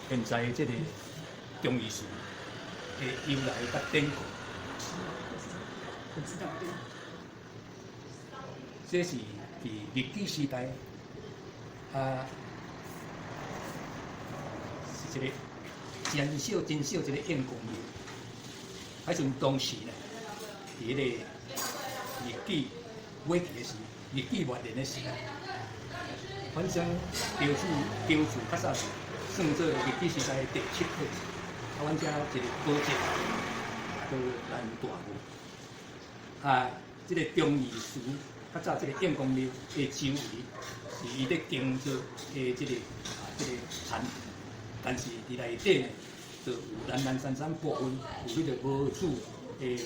現在這個忠義祠的由來佮典故。我知道，對。這是佇日據時代，啊，是一個真少真少一個堰公廟。彼陣當時呢，佇彼個日據尾期的時，日據末年的時代，反正潮州較早是算做日據時代的第七寶，啊，阮遮一個寶跡叫蘭大廟。啊，這個忠義祠較早這個堰公廟的周圍是伊咧耕作的這個田，但是佇內底呢，就有零零散散部分有彼個無主的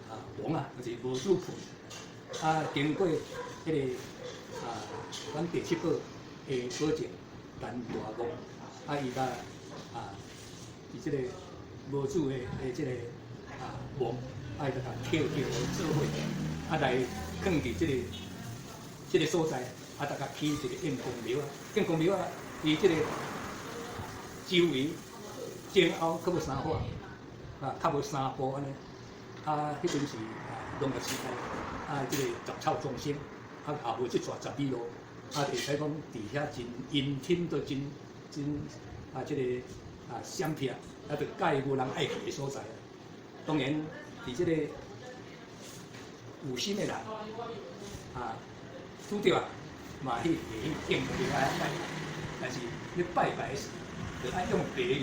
啊墓啊，就是無主墳。啊，經過彼個啊，阮第七寶的保證蘭大墓，啊，伊共啊，佇這個無主的這個啊墓，啊，伊就共捡起做伙，啊來囥佇這個所在，啊，逐共起一個堰公廟啊，堰公廟啊，伊這個周圍前後閣無三伙，啊，較無三步按呢，啊，彼陣是啊農業時代，啊，這個雜草叢生，啊，也無這逝十里路，啊，會使講佇遐真陰天都真真啊，這個啊閃避，啊，就蓋無人愛去的所在。當然，佇這個有心的人，啊，拄著啊，嘛去會去堰公廟愛拜，但是你拜拜時，就愛用白的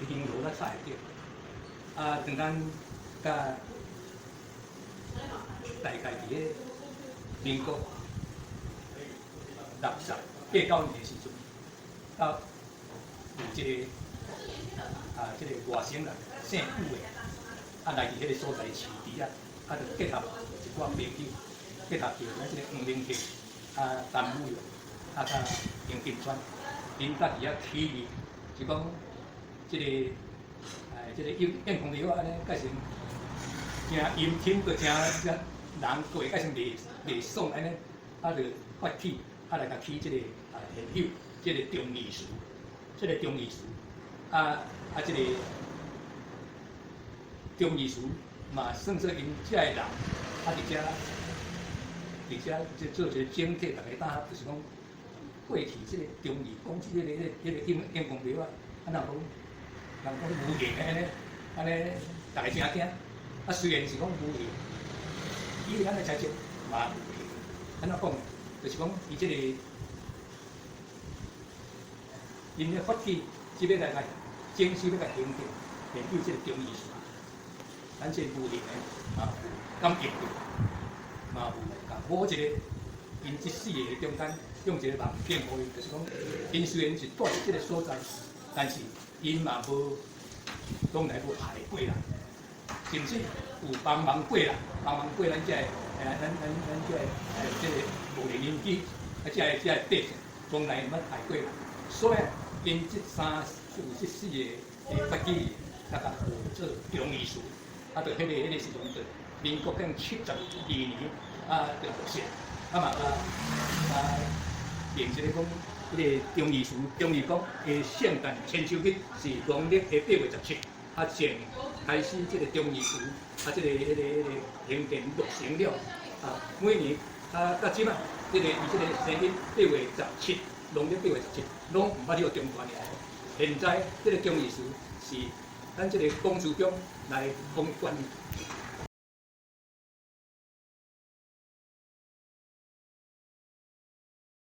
香爐來插會著。啊，當咱佮大概佇咧民國六十八九年的時陣，啊，有一個啊，這個外省人姓武的，啊來佇彼個所在飼豬仔，啊，就結合一寡朋友，結合著咱這個黃明慶、啊陳武勇、啊佮楊金川，𪜶佮佇遐起義，就講這個哎，這個堰堰公廟按呢，改成誠陰天，閣誠誠人過改成袂袂爽按呢，啊就發起，啊來共起這個啊現有這個忠義祠，這個忠義祠，啊啊這個忠義祠嘛算做𪜶遮的人，啊佇遮佇遮這做一個整體，逐家當就是講過去這個忠義講這個彼個彼個堰堰公廟啊，啊若講人講無形的按呢，按呢逐家誠驚，啊雖然是講無形，以咱的猜測嘛有形，按怎講？就是講伊這個𪜶咧發起，這欲來共整修欲共興建，研究這個忠義祠，咱這個無形的嘛有感應著，嘛有共某一個𪜶這四個中間用一個夢境予伊，就是講，𪜶雖然是蹛佇這個所在，但是𪜶嘛無從來無害過人，甚至有幫忙過啦，幫忙過咱這個，咱這個，這個無靈鄰居，啊，這個百姓，從來毋捌害過人。所以，𪜶這三有這四個的發起，才共號做忠義祠，啊，就彼個時陣就民國經72年啊，就落成，啊嘛啊啊，變一個講，彼個忠義祠、忠義宮的聖誕千秋日是農曆的8月17，啊，前開始這個忠義祠啊，這個、彼個、彼個興建落成了，啊，每年啊到這擺，這個伊這個生日八月十七，農曆八月十七，攏毋捌去中斷的。現在這個忠義祠是咱這個公司長來講管理。